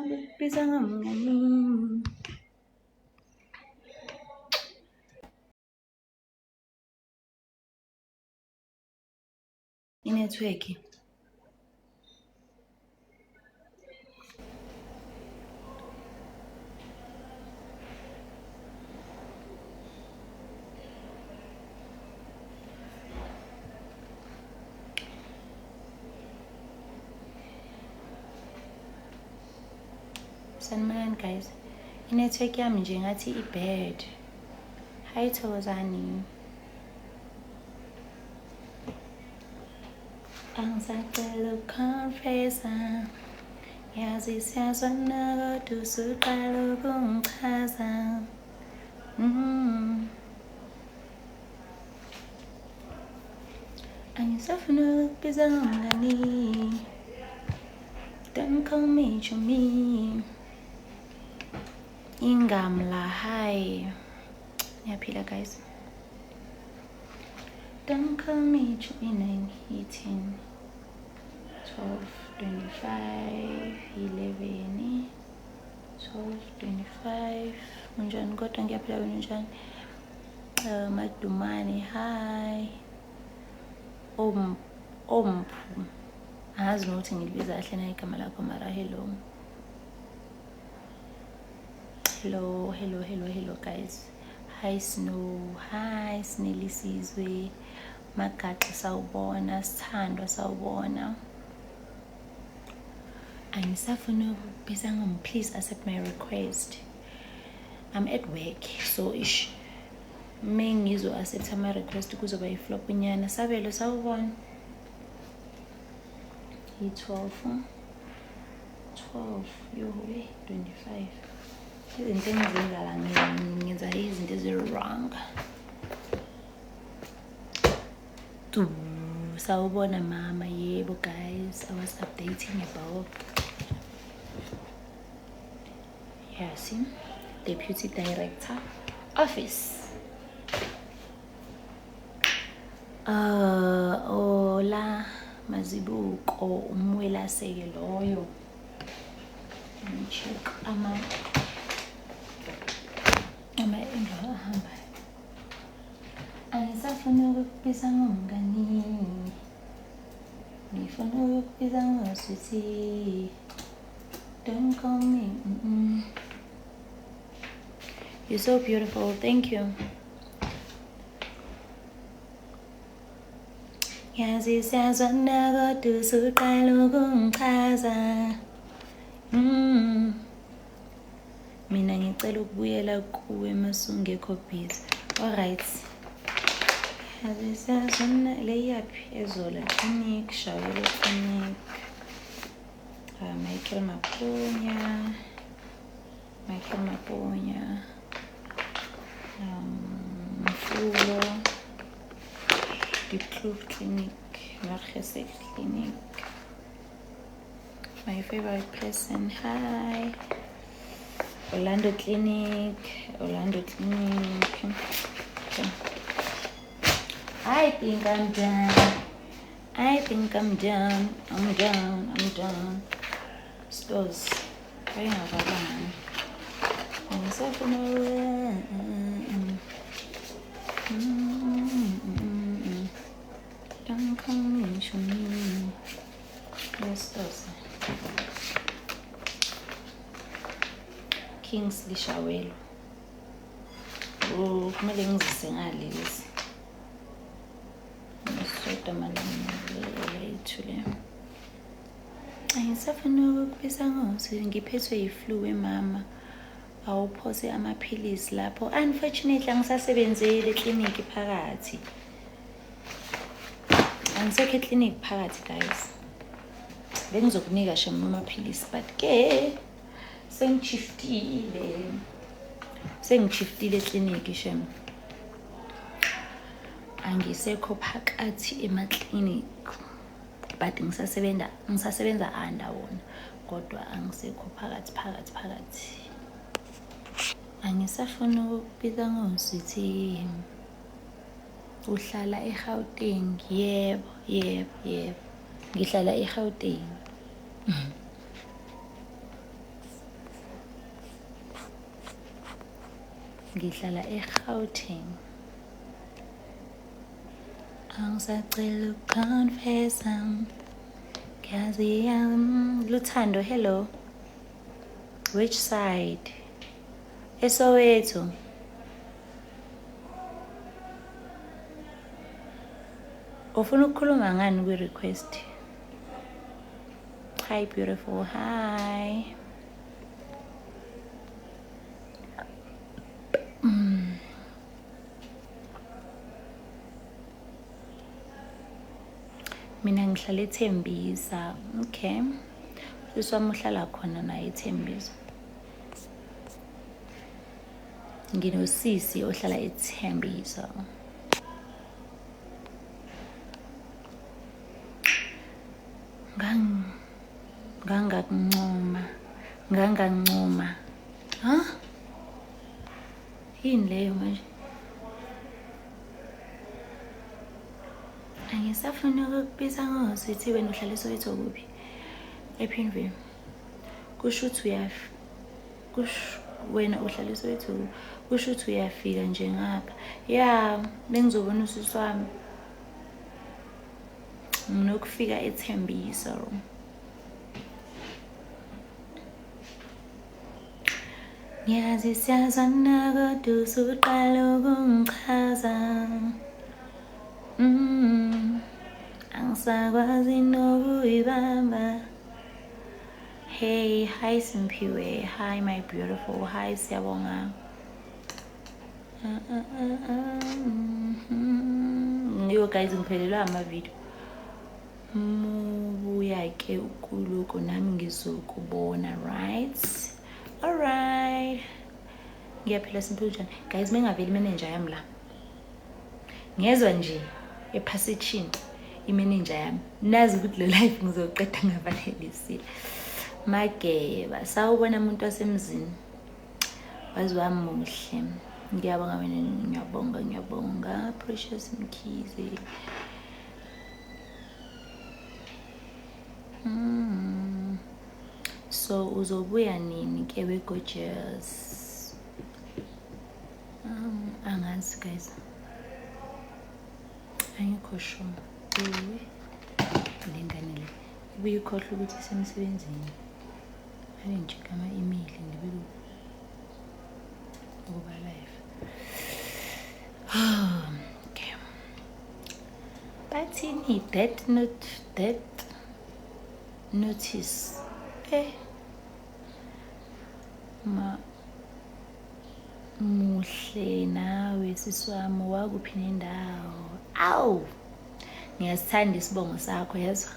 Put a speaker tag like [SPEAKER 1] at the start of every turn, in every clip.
[SPEAKER 1] Ukukubiza ngomngani. Inethiwekhi. Sanibonani guys. Inethiwekhi yami nje ngathi i-bad. Hi Thokozani. Angisacela ukuconfessa. Yazi siyazwana kodwa usuqala ukungichaza. Angisafuni ukukubiza ngomngani. Don't call me chomi. Ingamla, hi. Ngiyaphila guys. Don't call me chomi. 9, 18, 12, 25, 11, 12, 25. Unjani kodwa? Ngiyaphila, wena unjani? Madumane, hi. Om Omphu. Angazi nokuthi ngilibiza kahle na igama lakho, mara hello. Hello, hello, hello, hello guys. Hi Snow, hi Sinelisizwe. Magaxa sawubona, sithandwa sawubona. Angisafuni ukukubiza ngom, please accept my request. I'm at work, so ish mengizo accept ama request kuzoba i-flop nyana. Sabelo sawubona. I-12 12 yo 25. Izinto engizenza la, ngenza izinto ezi-wrong. Tu sawubona mama. Yebo guys, I was updating about, yeah, see, deputy director office. Ola Mazibuko, umwelaseke loyo. Let me check ama indlu ahambayo. Angisafuni ukukubiza ngomngani. Ngifuna ukukubiza ngosweetie. Don't call me. You're so beautiful. Thank you. Yazi siyazwana kodwa usuqala ukungichaza. Mina ngicela ukubuyela kuwe masungekho busy. Alright. Yazi siyazwana, le yaphi? Ezola Clinic, Shawelo Clinic. Michael Maponya. Michael Maponya. Mfulo. Diepkloof Clinic, Margese Clinic. My favorite person, hi. Orlando Clinic, Orlando Clinic. Okay. I think I'm done. I think I'm done. I'm done. I'm done. Stores. Ayingavalanga. Angisafuna. Don't call me chomi. Yes, stores. Kingsley Shawelo. Oh, kumele ngizise ngale lezi. Ngisoda malanga le. Angisafuni ukukubiza ngokuthi ngiphethwe yi-flu mama. Awuphose amaphilisi lapho. Unfortunately angisasebenzeli ekliniki phakathi. Angisekho ekliniki phakathi guys. Bengizokunika shem amaphilisi, but ke sengishiftile. Sengishiftile ekliniki shem. Angisekho phakathi emaklinik. But ngisasebenza under wona, kodwa angisekho phakathi phakathi phakathi. Angisafuni ukukubiza ngosweetie. Uhlala eGauteng? Yebo, yebo, yebo. Ngihlala eGauteng. Ngihlala eGauteng. Angisacela ukuconfessa. Ngiyazi Luthando, hello. Which side? ESoweto. Ufuna ukukhuluma ngani kwi-request? Hi beautiful, hi. Mina ngihlala eThembisa. Okay. Usisi wami uhlala khona naye eThembisa. Nginosisi ohlala eThembisa. Ngangakuncoma. Ngangancoma. Huh? Yini leyo manje? Angisafuni ukukubiza ngosithi wena uhlala eSoweto kuphi? EPinville. Kusho ukuthi kusho wena uhlala eSoweto kusho ukuthi uyafika nje ngapha. Ya, bengizobona usisi wami. Nginokufika eThembisa. Ngiyazi siyazwana kodwa usuqala ukungichaza. Angisakwazi nokuyibamba. Hey, hi Simphiwe. Hi my beautiful. Hi Siyabonga. Yo guys, ngiphelelwa ama-video. Mubuya ke ukuluko nami ngizokubona, right? Alright. Ngiyaphila Simphiwe, njani? Guys, mengaveli imanager yami la. Ngezwa nje ephasitshini imanager yami. Nazi ukuthi le life ngizoqeda ngavalelisile. Mageba, sawubona umuntu wasemzini. Wazi wamuhle. Ngiyabonga wena, ngiyabonga, ngiyabonga. Precious Mkhize. So uzobuya nini ke we gorgeous? Angazi guys. Angikho sure. Ewe. Le ngane le. Ibuye ikhohlwe ukuthi isemsebenzini. Ake ngi-check ama-email ngibeke ukuba live. Okay. Bathini death not death notice. Eh. Ma muhle nawe sisi wami, wakuphi nendawo? Awu. Ngiyasithanda isibongo sakho, yezwa.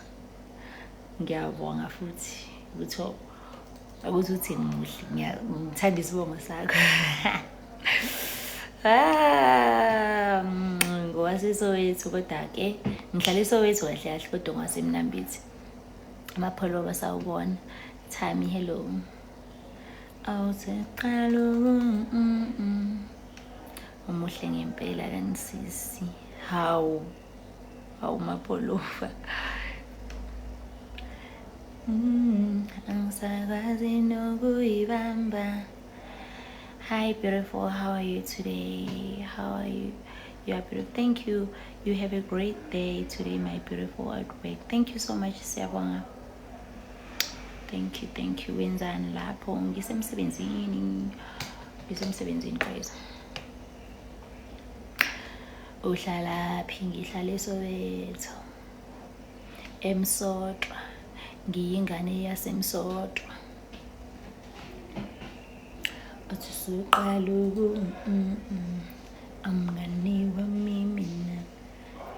[SPEAKER 1] Ngiyabonga futhi ukuthi uthi ngimuhle, ngithanda isibongo sakho. Ah, ngowaseSoweto kodwa ke ngihlala eSoweto kahle kahle kodwa ngwaseMnambithi. Amapholo basawubona. Thami, hello. Awuseqala umuhle ngempela kanisisi. Hawu. Hawu Mapholoba. Angisakwazi nokuyibamba. Hi beautiful, how are you today? How are you? You are beautiful. Thank you. You have a great day today, my beautiful at work. Thank you so much, siyabonga. Thank you, thank you. Wenzani lapho? Ngisemsebenzini. Ngisemsebenzini guys. Uhlala phi? Ngihlala eSoweto. Emsotwa. Ngiyingane yaseMsotwa. Uthi usuqala umngani wami mina.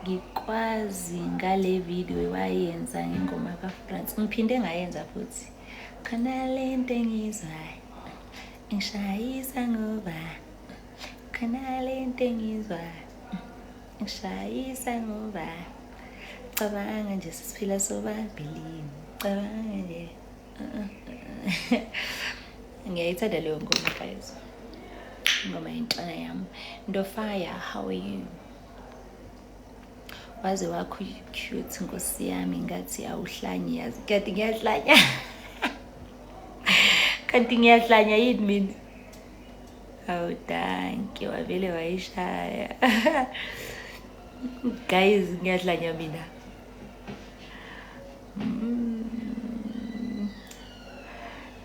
[SPEAKER 1] Ngikwazi ngale video wayenza ngengoma kaFrance. Ngiphinde ngayenza futhi. Khona lento engizwayo ngishayisa ngoba khona lento engizwayo ngishayisa ngoba cabanga nje sisiphila sobabili, cabanga nje. Ngiyayithanda leyo ngoma guys, ingoma yentwana yami. Ndofaya, how are you? Waze wakho cute nkosi yami, ngathi awuhlanyi yazi. Kanti ngiyahlanya? Kanti ngiyahlanya yini mina? Awu, dankie, wavele wayishaya. Guys, ngiyahlanya mina.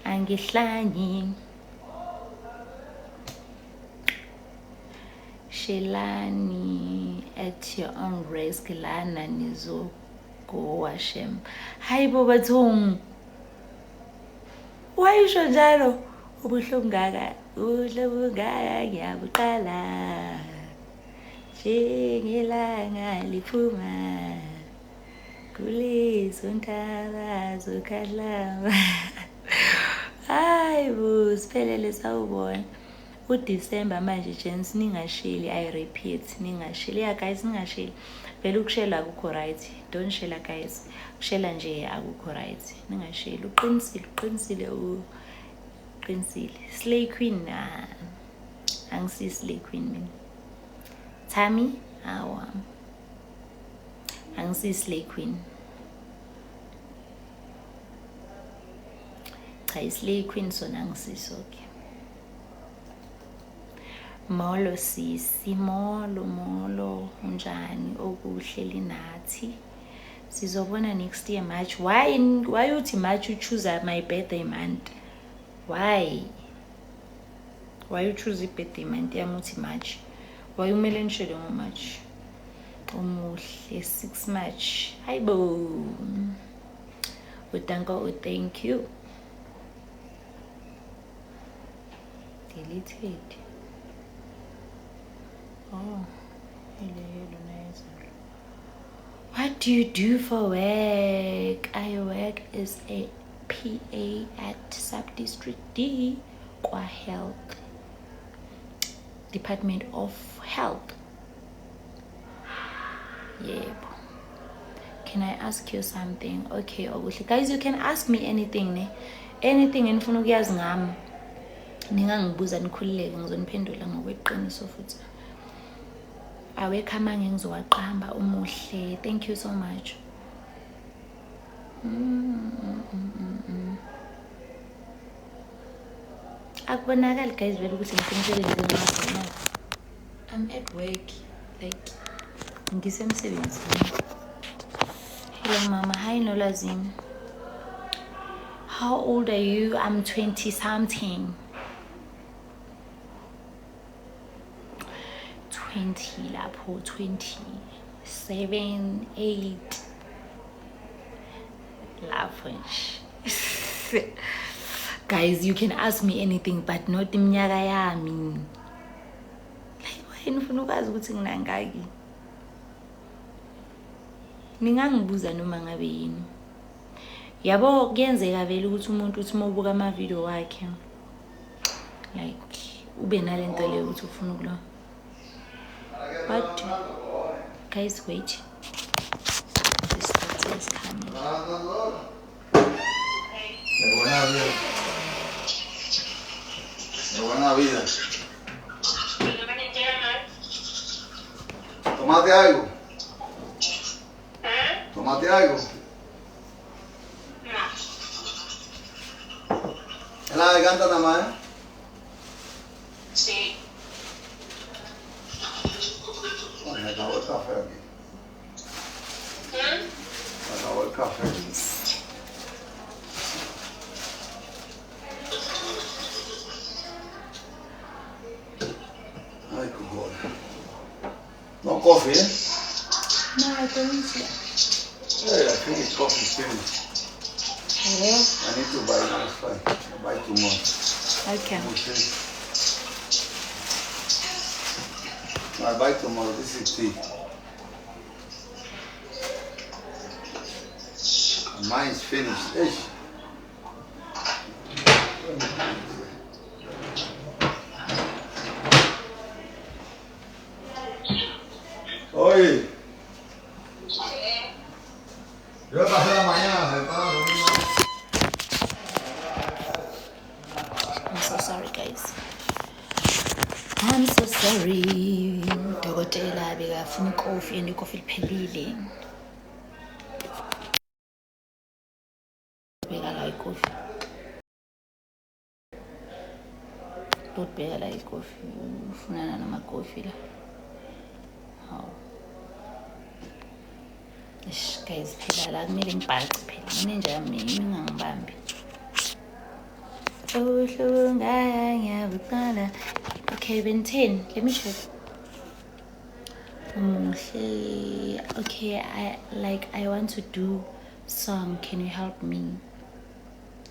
[SPEAKER 1] Angihlanyi. Shelani at your own risk, lana nizogowa shem. Hayi bo bathong, wayisho njalo, ubuhlungu ngaka, ubuhlungu ngaka ngiyabuqala njengelanga liphuma kulezo ntaba zokhahlamba. Hayi bo, siphelele. Sawubona uDisemba manje, gents, ningasheli. I repeat, ningasheli. Yeah guys, ningasheli vele. Ukushela akukho right. Don't shela guys, kushela nje akukho right, ningasheli. Uqinisile, uqinisile, uqinisile. Slay queen, nah, angisi slay queen mina. Tami, awa, angisi slay queen. Cha, i-slay queen sona angisiso ke. Molo sisi, molo molo, unjani? Okuhle linathi. Sizobona next year March. Why uthi March, you choose my birthday month? Why you choose i-birthday month yami uthi March? Why umele nishele ngo-March? Umuhle 6 March. Hayibo. Udanko, thank you. Deleted. Oh, hello, hello, nice. What do you do for work? I work as a PA at Sub-District D, Kwa Health, Department of Health. Yebo. Can I ask you something? Okay, okuhle. Guys, you can ask me anything, ne? Anything enifuna ukuyazi ngami. Ningangibuza nikhululeke, ngizoniphendula ngokweqiniso futhi. Awekho amange ngizowaqamba. Umuhle. Thank you so much. Akubonakali guys vele ukuthi ngisemsebenzini wakho. I'm at work, like ngisemsebenzini. Hello mama, hi Nolazim. How old are you? I'm 20 something. 20 lapho, 27, 8 lapho nje. Guys, you can ask me anything but not iminyaka yami. Like, why nifuna ukwazi ukuthi nginangaki? Ningangibuza noma ngabe yini. Yabo, kuyenzeka vele ukuthi umuntu uthi uma ubuka amavidiyo wakhe, like ube nalento leyo ukuthi ufuna ukulo. But guys, wait, this doctor is coming.
[SPEAKER 2] De buena vida. De buena vida. Tómate algo. Tómate algo.
[SPEAKER 3] No.
[SPEAKER 2] ¿Es la garganta nada más, eh?
[SPEAKER 3] Sí.
[SPEAKER 2] Ay, me acabó el café aquí.
[SPEAKER 3] ¿Mm?
[SPEAKER 2] Me acabó el café.
[SPEAKER 1] Please.
[SPEAKER 2] Ay, cojones. No coffee, eh?
[SPEAKER 1] No, I don't.
[SPEAKER 2] Hey, I think it's coffee finished.
[SPEAKER 1] Yeah.
[SPEAKER 2] I need to buy next time. I buy tomorrow.
[SPEAKER 1] Okay.
[SPEAKER 2] We'll see. I buy tomorrow. This is tea. Mine is finished. Eish. Oye, yo pasé la mañana sentado conmigo.
[SPEAKER 1] I'm so sorry guys. I'm so sorry. Dokotela bekafuna ikofi and ikofi liphelile. Beka la ikofi. Bheka la ikofi, ufunana namakofi la. Hawu. Eish guys, phela la kumele ngibhace phela. Mina nje yami ingangibambi. Ubuhlungu ngiyabuqala. Okay, Ben 10. Let me check. Umuhle. Okay, I want to do song. Can you help me?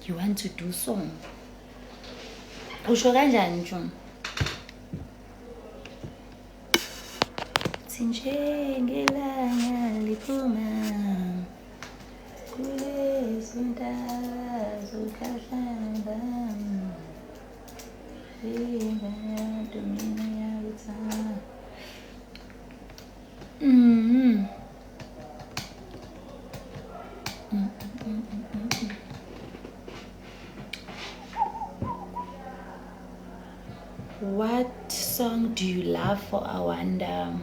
[SPEAKER 1] You want to do song? Usho kanjani Jum? Sinjengelanga liphuma kulezi ntaba zokhahlamba. Ingabantu mina ngiyakuthanda. What song do you love for Awanda?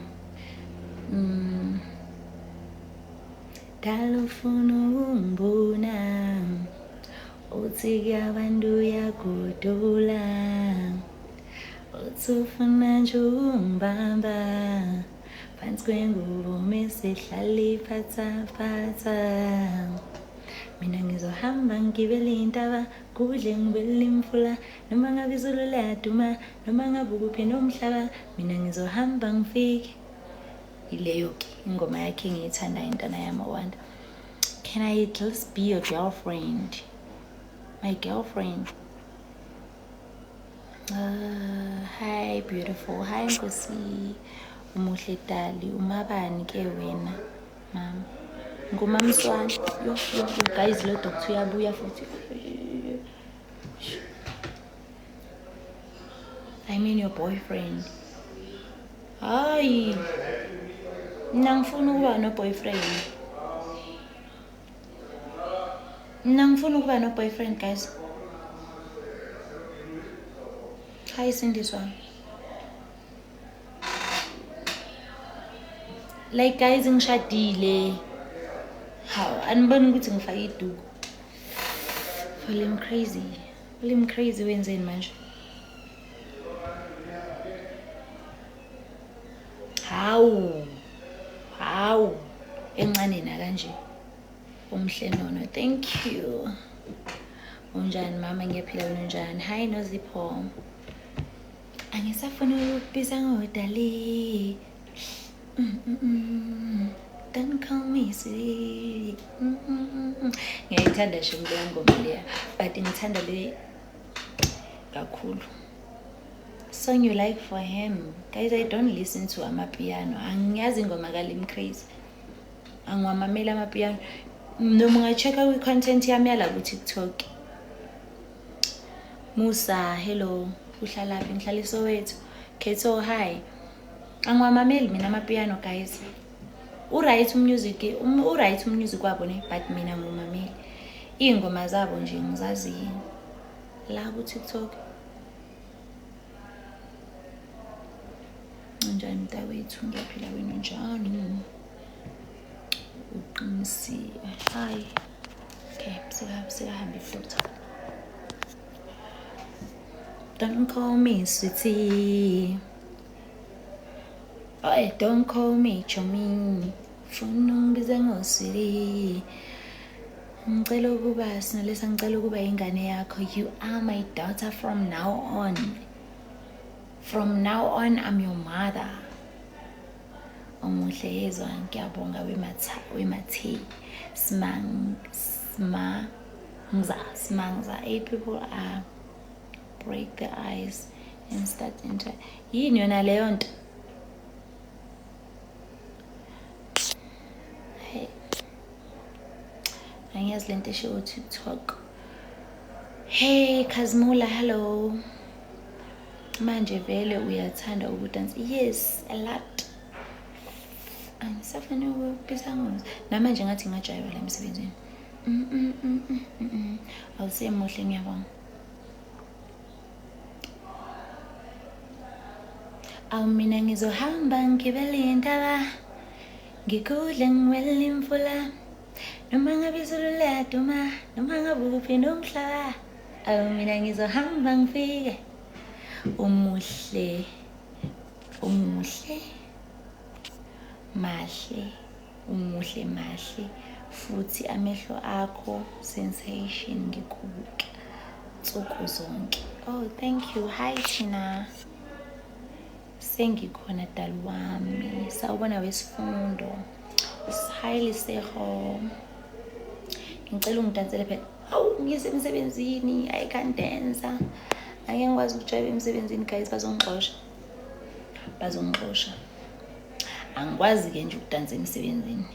[SPEAKER 1] Dalufuna ukungibona uthi abantu uyagodola, uthi ufuna nje ukungibamba phansi kwengubo mesihlala iphathaphatha. Mina ngizohamba ngigibele intaba, kudle ngibele imfula, noma ngabe izulu liyaduma, noma ngabe ukuphi nomhlaba, mina ngizohamba ngifike. Ileyo-ke ingoma yakhe engiyithandayo, intwana yami Awanda. Can I at least be your girlfriend? My girlfriend. Hi beautiful. Hi Nkosi. Umuhle dali, umabani ke wena mama? Ngumamswane. Yo yo yo guys, lo doctor uyabuya futhi. I mean your boyfriend. Hayi. Mina ngifuna ukuba no boyfriend. Mina ngifuna ukuba no boyfriend guys. Hi Sindiswa. Like guys, ngishadile. Hawu, aniboni ukuthi ngifake iduku. Volume crazy. Volume crazy wenzeni manje? Hawu. Hawu. Encane na kanje. Umhle nono. Thank you. Unjani mama? Ngiyaphila, wena unjani? Hi Nozipho. Angisafuni ukukubiza ngodali. Don't call me sweetie. Ngiyayithanda shem leya ngoma leya, but ngithanda le kakhulu. Song you like for him. Guys, I don't listen to amapiano. Angiyazi ingoma kaLim Crazy. Angiwamameli amapiano. Noma unga-check-a kwi-content yami yala ku-TikTok. Musa, hello. Uhlalaphi? Ngihlala eSoweto. Khetho, hi. Angiwamameli mina amapiano guys. U-right umusic, u-right umusic wabo ne, but mina ngumameli. Iy'ngoma zabo nje ngizazi la ku-TikTok. Unjani mntakwethu? Ngiyaphila, wena unjani? Uqinisile. Hi. Okay, sekahambe doctor. Don't call me sweetie. Oh, don't call me chomi. Funa ungibize ngosweetie. Ngicela ukuba sinalesa, ngicela ukuba ingane yakho. You are my daughter from now on. From now on I'm your mother. Umuhle yezwa, ngiyabonga wematha wemathe. Smang smangza smangza. Hey, people are break the ice and start into yini yona leyo nto? Hey, angiyazi lento eshiwo TikTok. Hey Kazmula, hello. Manje vele uyathanda ukudansa? Yes, a lot. Angisafuni ukubiza ngozi namanje, ngathi ngajayela emsebenzini. Awusemuhle, ngiyabonga. Awu mina ngizohamba ngigibele intaba, ngigudle ngiwele imfula, noma ngabe izulu liyaduma, noma ngabe ukuphi nomhlaba. Awu mina ngizohamba ngifike. Umuhle, umuhle, mahle, umuhle mahle, futhi amehlo akho sensation, ngikubuka nsuku zonke. Oh, thank you. Hi Tina, sengikhona dali wami. Sawubona wesifundo. Hi Lesego, ngicela ungidansele phela. Awu, ngisemsebenzini, I can't dance. Angeke ngikwazi ukujayiva emsebenzini guys, bazongixosha, bazongixosha. Angikwazi-ke nje ukudansa emsebenzini.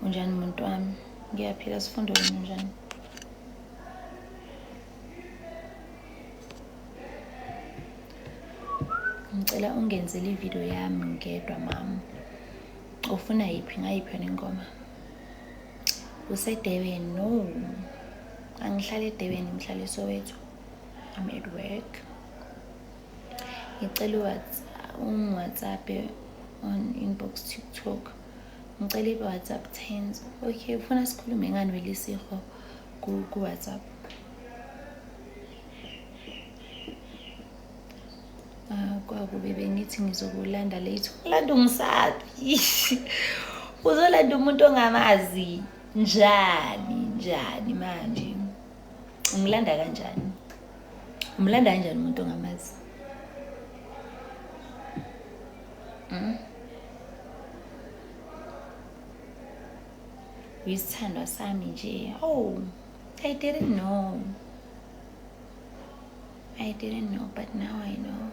[SPEAKER 1] Unjani muntu wami? Ngiyaphila sifundo, wena unjani? Ngicela ungenzele ividiyo yami ngedwa mama. Ufuna yiphi? Ngayiphi yona ingoma? UseDurban? No, angihlali eDurban, ngihlala eSoweto. I'm at work. Ngicela ungi-WhatsApp on inbox TikTok. Ngicela i-WhatsApp tens. Okay, ufuna sikhulume ngani welisiho ku-WhatsApp? Ah, kwakube bengithi ngizokulanda late. Ulanda ungisaphi? Uzolanda umuntu ongamazi njani? Njani manje? Ungilanda kanjani? Umlanda kanjani umuntu ongamazi? Mm? Uyisithandwa sami nje. Oh, I didn't know. I didn't know, but now I know.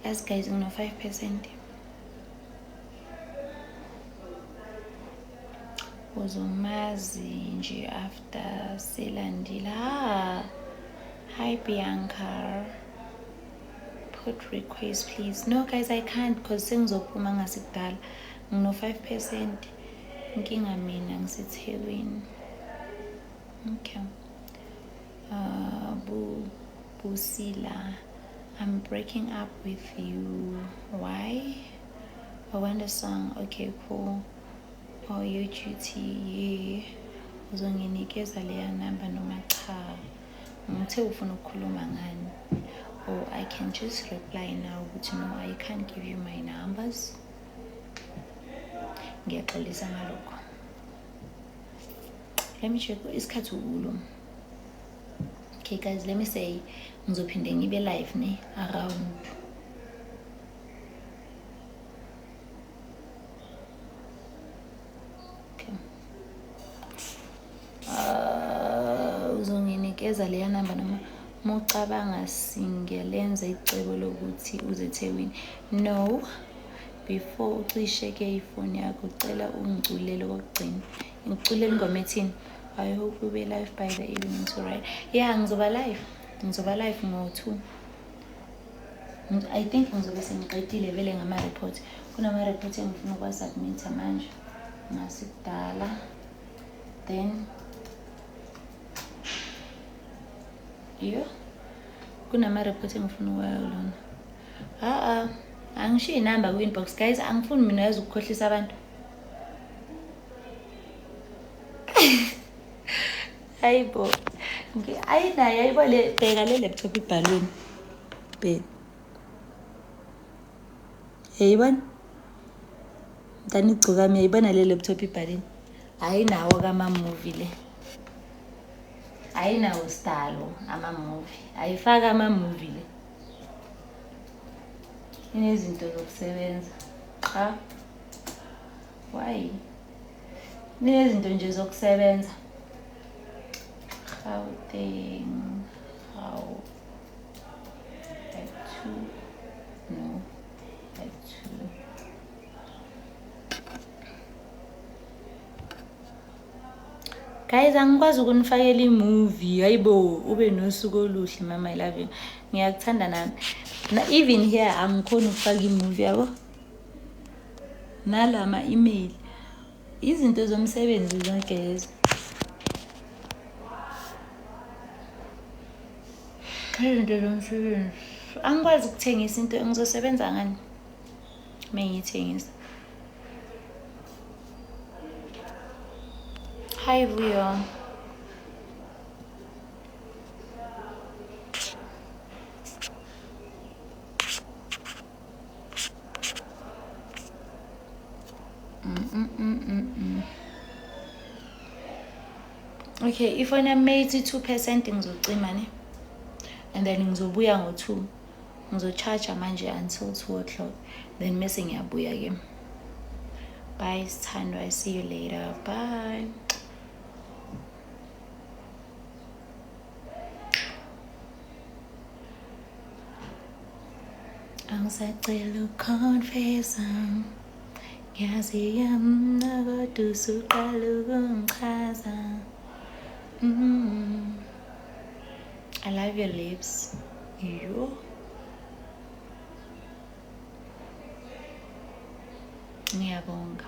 [SPEAKER 1] As guys, ngino 5%. Uzomazi nje after selandile. Ah, hi Bianca. Put request please. No guys, I can't because sengizophuma ngasikudala. Ngino 5%. Inkinga mina ngiseThekwini. Okay. Bu Busila, I'm breaking up with you. Why? I want a song. Okay, cool. Oh, you duty. Yeah. Uzonginikeza leya number noma cha? Ngithe ufuna ukukhuluma ngani? Or I can just reply now ukuthi no, I can't give you my numbers. Ngiyaxolisa ngalokho. Let me check isikhathi ulo. Okay guys, let me say ngizophinde ngibe live ne around, okay. Uzonginikeza leya number noma mucabanga singelenza icebo lokuthi uze eThekwini? No, before ucishe-ke ifoni yakho, cela ungiculele okokugcina. Ngikuculele ingoma ethini? I hope we'll be live by the evening to right. Yeah, ngizoba live, ngizoba live ngo-2 I think. Ngizobe sengiqedile vele ngama-report. Kunama-report engifuna ukuwa-submitha manje ngasikudala, then iyo kunama-report engifuna ukuwayolona. Ha-a, angishiyi inamba kwi-inbox guys, angifuni mina yazi ukukhohlisa abantu. Hayi bo, ayinayo, ayibo le, bheka le laptop ibhalweni, bheka, yayibona mntana igcokami, yayibona le laptop ibhalweni, ayinawo kama-movie le, ayinawo sidalo ama-movie, ayifaka ama-movie le, inezinto zokusebenza cha. Why? Inezinto nje zokusebenza. Gauteng, how like two, no, like two. Guys, angikwazi ukunifakela i-movie. Hayibo, ube nosuku oluhle mama, I love you. Ngiyakuthanda nami. Na even here angikhoni ukufaka i-movie yabo. Nalama email. Izinto zomsebenzi zonke lezo. Izinto zomsebenzi. Angikwazi ukuthengisa into, ngizosebenza ngani mengiyithengisa? Hi Vuyo. Okay, ifoni yami mayithi 2% ngizocima ne, and then ngizobuya ngo-2. Ngizo-charge manje until 2 o'clock, then mese ngiyabuya ke. Bye sithandwa, I see you later. Bye. Angisacela ukuconfessa, ngiyazi mna kodwa usuqala ukungichaza. I love your lips. Yo. Ngiyabonga.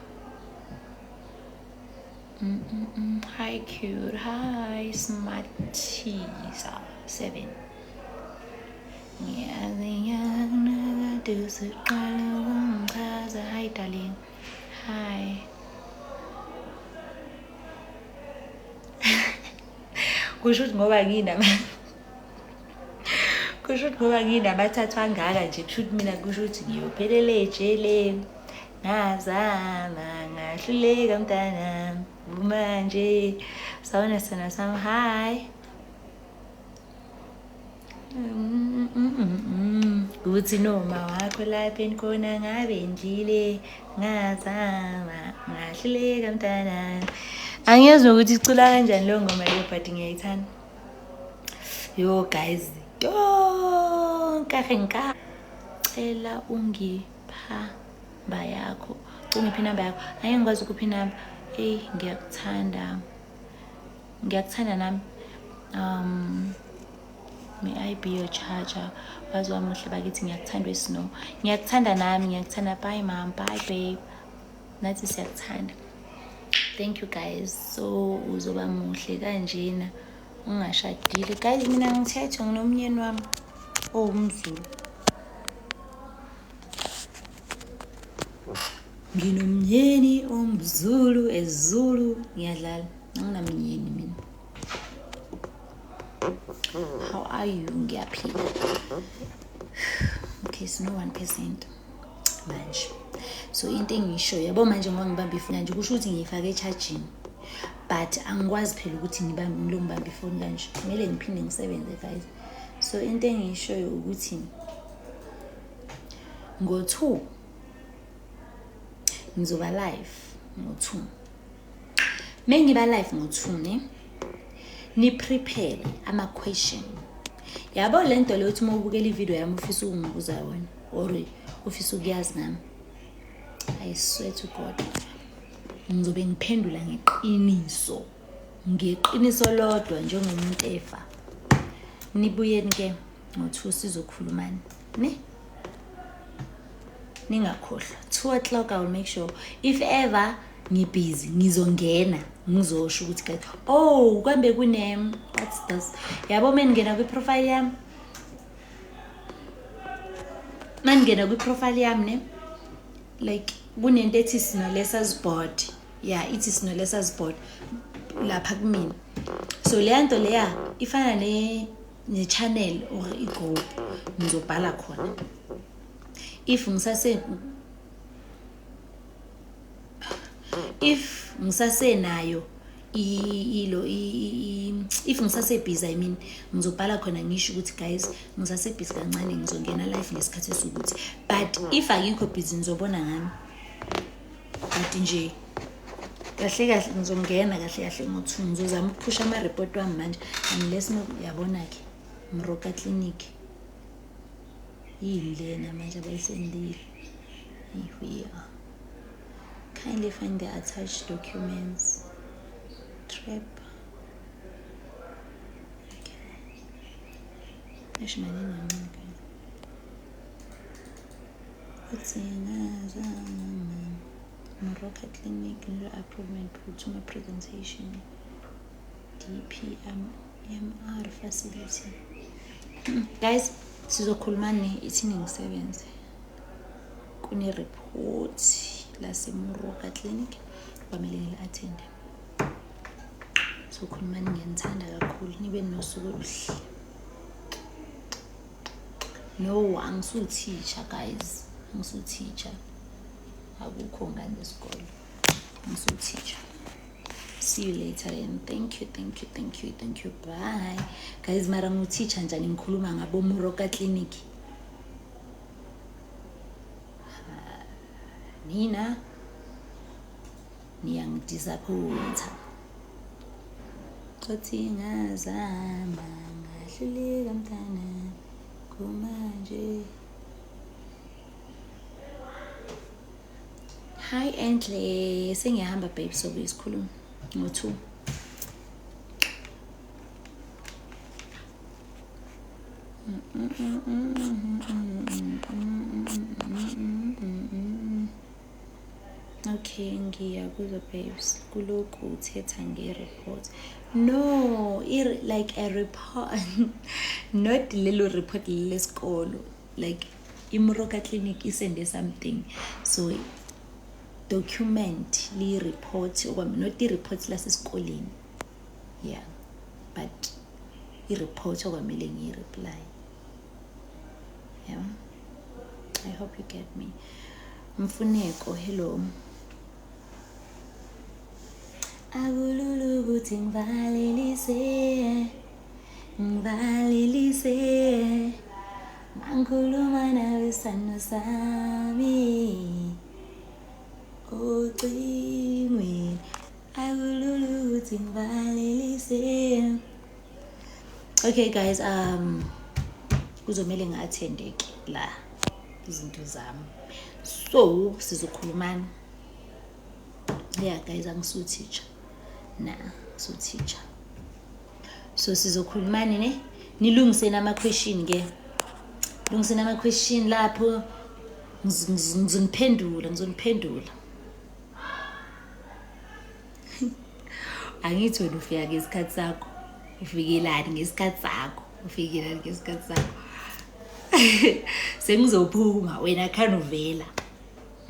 [SPEAKER 1] Hi cute. Hi smartiza 7. Ngiyazi kodwa usuqala ukungichaza. Hi darling. Hi. Kusho ukuthi ngoba nginama kusho ukuthi ngoba nginamathathu angaka nje, kusho ukuthi mina kusho ukuthi ngiyophelela ejele. Ngazama ngahluleka mntanami, manje sawona sona sami. Hi. Kuthi noma wakho lapha enikhona ngabe ndlile, ngazama ngahluleka mntanami. Angiyezwa ukuthi icula kanjani leyo ngoma leyo, but ngiyayithanda. Yo guys, yo nkahe nka. Cela ungipha namba yakho. Ungiphi inamba yakho? Angeke ngikwazi ukupha inamba. Eyi, ngiyakuthanda. Ngiyakuthanda nami. May I be your charger? Wazi wamuhle bakithi, ngiyakuthanda wesnow. Ngiyakuthanda nami, ngiyakuthanda. Bye mom, bye babe. Nathi siyakuthanda. Thank you guys. So uzoba muhle kanjena ungashadile. Guys, mina ngithethe nginomnyeni wami owumZulu. Nginomnyeni omZulu eZulu. Ngiyadlala. Anginamnyeni mina. How are you? Ngiyaphila. Okay, so no 1% manje. So into engisho yabo manje ngoba ngibamba ifoni nje kusho ukuthi ngiyifake e-charging. But angikwazi phela ukuthi ngibambe ngilo ngibamba ifoni kanje. Kumele ngiphinde ngisebenze guys. So into engishoyo ukuthi ngo-2 ngizoba live ngo-2. Mengiba live ngo-2 ne, ni prepare ama question. Yabo lento leyo uthi uma ubukela ivideo yami ufisa ukungibuza yona or ufisa ukuyazi ngami. I swear to God, ngizobe ngiphendula ngeqiniso. Ngeqiniso lodwa njengomuntu efa. Nibuyeni ke ngo-2 sizokhulumani ne? Ningakhohlwa 2 o'clock. I will make sure if ever ngibhizi ngizongena ngizosho ukuthi guys, oh kambe kune, what's this? Yabo meningena kwi-profile yami, maningena kwi-profile yami ne, like kunento ethi Sinolesas board. Yeah, ithi Sinolesas board lapha kumina. So leya nto leya ifana ne ne-channel or i-group. Ngizobhala khona if ngisasenayo ilo, if ngisasebhizi, I mean, ngizobhala khona ngisho ukuthi guys, ngisasebhizi kancane, ngizongena live ngesikhathi esukuthi. But if akikho busy ngizobona ngami, but nje kahle kahle ngizongena kahle kahle ngo-2. Ngizozama ukuphusha ama-report wami manje unless yabona-ke Moroka Clinic yini lena manje abayisendile. Here, kindly find the attached documents. Trap. Okay, eish, maningi kancane guys. Uthi ngazama Moroka Clinic appointment phuthuma presentation DPMR facility. Guys, sizokhuluma ne ithini ngisebenze. Kune-report laseMoroka Clinic kwamele ngili-attende. So khulumani, ngiyanithanda kakhulu, nibe nosuku oluhle. No, angisuthisha guys, angisuthisha, akukho ngane zesikolo, angisuthisha. See you later then. Thank you, thank you, thank you, thank you. Bye. Guys, mara ngu-teacher njani ngikhuluma ngabo Moroka Clinic. Nina niyangidisappointa. Othi ngazama ngahluleka mntana kumanje. Hi Enhle, sengiyahamba babe, sobuye sikhulume ngo-2. Okay, ngiyakuzwa babes. Kulokhu uthetha nge-report. No, like a report, not lelo report lesikolo. Like iMoroka Clinic isende something. So document li-report, not i-report lasesikoleni. Yeah, but i-report okwamele ngiyi-reply. Yeah, I hope you get me. Mfuneko, hello. Akulula ukuthi ngivalelise, ngivalelise. Mangikhuluma nawe sano sami ocingweni. Akulula ukuthi ngivalelise. Okay guys, kuzomele ngi-attende-ke la izinto zami, so sizokhulumana. Yeah guys, angisuteacher na, suteacher, so sizokhulumani ne. Nilungiseni ama-question ke, lungiseni ama-question lapho. Ngizoniphendula, ngizoniphendula. Angithi wena ufika ngesikhathi sakho, ufikelani ngesikhathi sakho, ufikelani ngesikhathi sakho. Sengizophuma, wena khani uvela.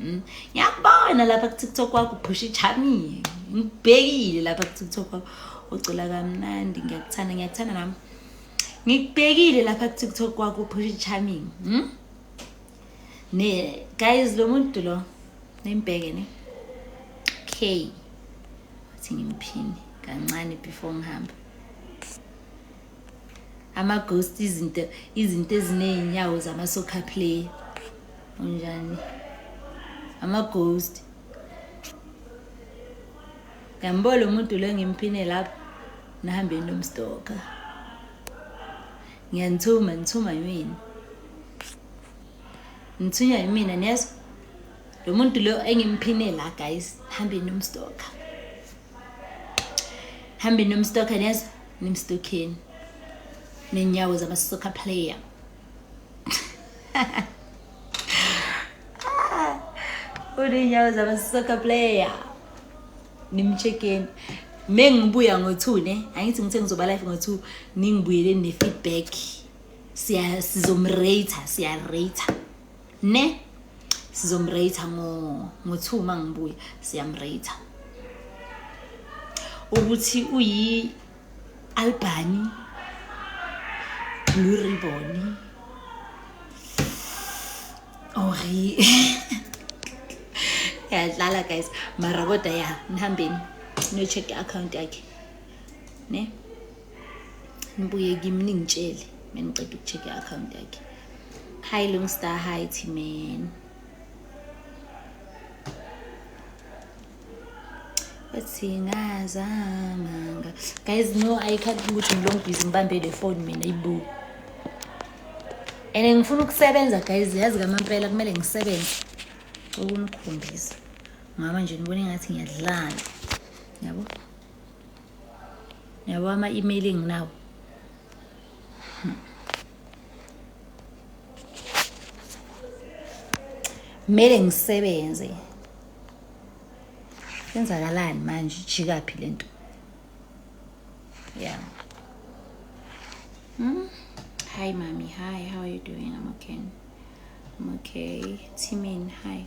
[SPEAKER 1] Ngiyakubona lapha ku-TikTok wakho uphusha ichamile, ngikubhekile lapha ku-TikTok wakho ucula kamnandi. Ngiyakuthanda, ngiyakuthanda nami. Ngikubhekile lapha ku-TikTok wakho uphusha i-charming. Ne guys, lo muntu lo nimbheke ne K, athi ngimphini kancane before ngihamba. Ama-ghost, izinto eziney'nyawo zama-soccer player. Unjani ama-ghost? Ngiyambona lo muntu lo engimphine lapho, nihambe nomstoka. Ngiyanithuma, nithuma yimina, nithunywa yimina. Niyezwa lo muntu lo engimphine la guys, hambe nomstoka, hambe nomstoka. Niyezwa, nimstokeni nenyawo zama-soccer player. Unenyawo zama-soccer player, nimcheckeni. Mengibuya ngo-2 ne, angithi ngithe ngizoba live ngo-2, ningibuyele ne-feedback. Siya sizomrate, siyarate ne, sizomrate ngo-2. Uma ngibuya siyamrate ukuthi uyi Albany Blue Ribbon or yadlala guys. Mara kodwa ya, nihambeni niyo-check i-account yakhe ne, nibuye kimi ningitshele meniceda uku-check i-account yakhe. Hi Lungstar, hi T-Man. Bathi ngazama guys, no, I can't ukuthi ngilong busy ngibambe le phone mina ibu, and ngifuna ukusebenza guys. Yazi kamampela kumele ngisebenze ukunikhombisa ngaba nje ngibona engathi ngiyadlala. Yabo, yabo ama-email enginawo. Kumele ngisebenze. Kwenzakalani manje? Jikaphi lento? Yeah. Hi mommy, hi, how are you doing? I'm okay, I'm okay. Timin, hi.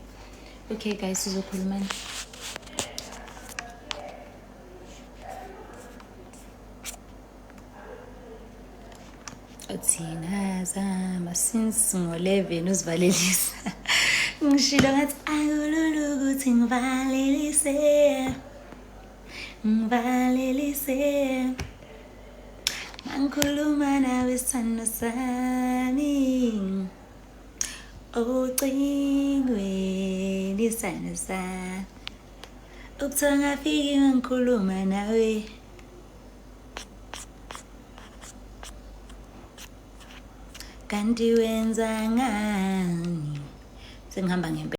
[SPEAKER 1] Okay guys, sizokhulumani. Uthi ngazama since ngo-11 uzivalelisa. Ngishilo ngathi akulula ukuthi ngivalelise. Ngivalelise mangikhuluma nawe sithando sami ocingweni sithando sami ubuthongo afiki mangikhuluma nawe. Kanti wenza ngani? Sengihamba ngempela.